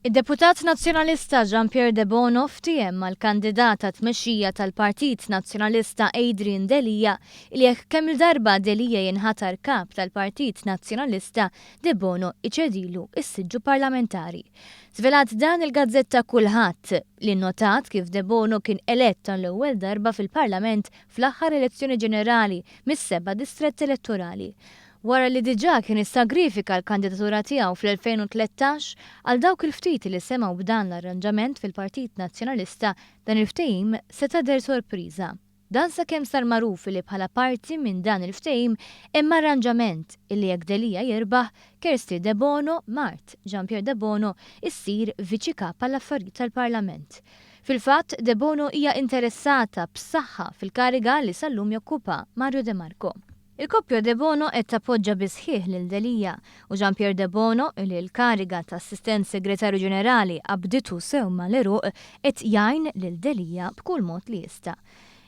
Id-deputat Nazzjonalista Jean Pierre Debono ftiehem mal-kandidat għat-tmexxija tal-Partit Nazzjonalista Adrian Delia li jekk kemm-il darba Delia jinħatar kap tal-Partit Nazzjonalista, Debono iċedilu s-siġġu parlamentari. Żvelat dan il-gazzetta Kullħadd, li nnotat kif Debono kien elett għall-ewwel darba fil-Parlament fl-aħħar elezzjoni ġenerali mis-seba' distrett elettorali. Wara li diġà kien issagrifika l-kandidatura tiegħu fl-2013, għal dawk il-ftit li semgħu b'dan l-arranġament fil-Partit Nazzjonalista, dan il-ftehim seta' deher sorpriża. Dan sakemm sar magħruf illi bħala parti minn dan il-ftehim hemm arranġament illi jekk Delia jirbaħ, Kirsty Debono, mart Jean Pierre Debono, issir Viċi Kap għall-Affarijiet tal-Parlament. Fil-fatt, Debono hija interessata b'saħħa fil-kariga li sal-lum jokkupa Mario De Marco. Il-koppja Debono qed tappoġġa bis-sħiħ lil Delia u Jean Pierre Debono, li l-kariga ta' Assistent Segretarju Ġenerali qabditu sew mal-għeruq, qed jgħin lil Delia b'kull mod li jista'.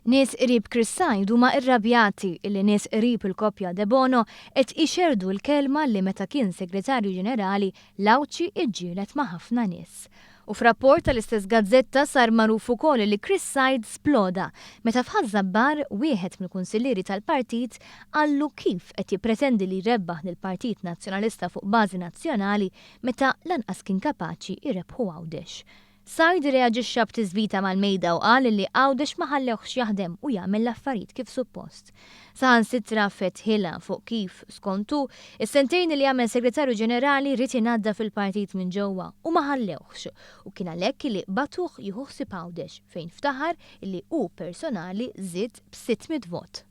Nies qrib Chris Said huma rrabjati li nies qrib il-koppja Debono qed ixerrdu l-kelma li meta kien Segretarju Ġenerali l-Għawdxi ġġieled ma' ħafna nies. U f'rapport tal-istess gazzetta sar magħruf ukoll li Chris Said sploda meta f'Ħaż-Żabbar wieħed mill-kunsillieri tal-partit qallu kif qed jippretendi li jrebbaħ lill-Partit Nazzjonalista fuq bażi nazzjonali meta lanqas kien kapaċi jrebbħu Għawdex. Said irreaġixxa b'tisbita mal-mejda u qal li Għawdex ma ħallewhx jaħdem u jagħmel l-affarijiet kif suppost. Saħansitra fetħilha fuq kif, skont hu, is-sentejn li għamel Segretarju Ġenerali ried inaddaf il-partit minn ġewwa u ma ħallewhx u kien għalhekk li bagħtuh jieħu ħsieb Għawdex fejn ftaħar li hu personali żied b' 600 vot.